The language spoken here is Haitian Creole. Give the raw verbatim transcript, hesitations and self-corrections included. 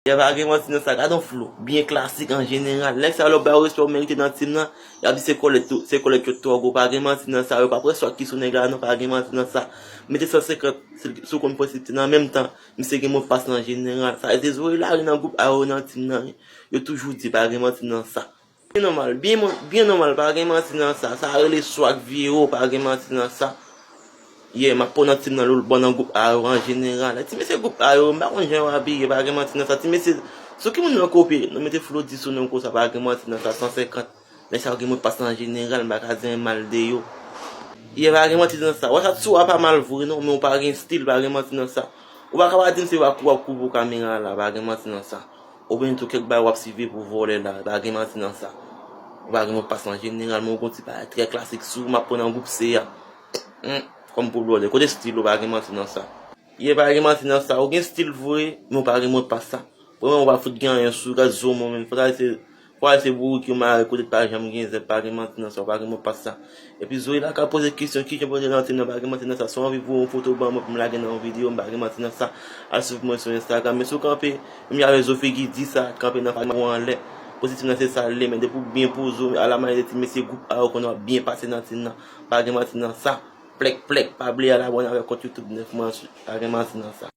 Ya pa gen manti nan sa, gade yon flow byen klasik an jeneral. Nèg sa yo lè w ba yo respè yo merite nan team nan, y ap di se kòlèt tou, se kòlèt yo twò gwo, pa gen manti nan sa, yo pa pran swag ki sou nèg la non, pa gen manti nan sa. Mete san senkant si w konn prensip team nan, an menm tan, misye gen mo pas nan jeneral. Sa se Zoe Larue nan gwoup a yo nan team nan, yo toujou di pa gen manti nan sa. Byen nòmal, byen, byen nòmal, pa gen manti nan sa. Sa rele swag vye wo, pa gen manti nan sa. Yeah, m ap pran nan team nan lòt bò nan gwoup a yo an jeneral. Ti mesye gwoup a yo, m pa konn jan yo abiye, pa gen manti nan sa. Ti mesye, sou ki moun nan kopye? Nou mete flow di sou nou konsa, pa gen manti nan sa, san senkant. Nèg sa yo gen mo pas an jeneral, m pa ka di anyen mal de yo. Yeah, pa gen manti nan sa. Wè sa sou a pa mal vre non, men w pa gen stil, pa gen manti nan sa. Ou pa ka pa di m se w ap kou, w ap kou pou kamera la, pa gen manti nan sa. Oubyen tou kèk bagay w ap swive pou vòlè la, pa gen manti nan sa. Ou pa gen mo pas an jeneral, men w gon ti bagay trè klasik sou, m ap pran nan gwoup se a. Hmm, kòm pou vòlè, kote stil ou, pa gen manti nan sa. Yeah, pa gen manti nan sa, ou gen stil vre, men w pa gen mo pas sa. Premyèman, ou pa fout gen anyen sou, gad zo mwen menm, fò ta se, fò ta se bourik yo mare, kote pa janm gen zèb, pa gen manti nan sa, ou pa gen mo pas sa. Epi Zoe la ka poze kesyon, kijan pou te nan team nan, pa gen manti nan sa, si w anvi voye yon foto ban mwen pou m lage nan yon videyo, m pa gen manti nan sa, al swiv mwen sou Instagram, men si w kanpe, menm jan avèk Zo Figi di sa, kanpe nan fag ou anlè, poze team nan se sa l ye, men depi w byen poze w, alamanyè de ti mesye gwoup a yo konnen w ap byen pase nan team nan, pa gen manti nan sa, plèk plèk, pa bliye al abòne avèk kont YouTube nèf mwa, pa gen manti nan sa.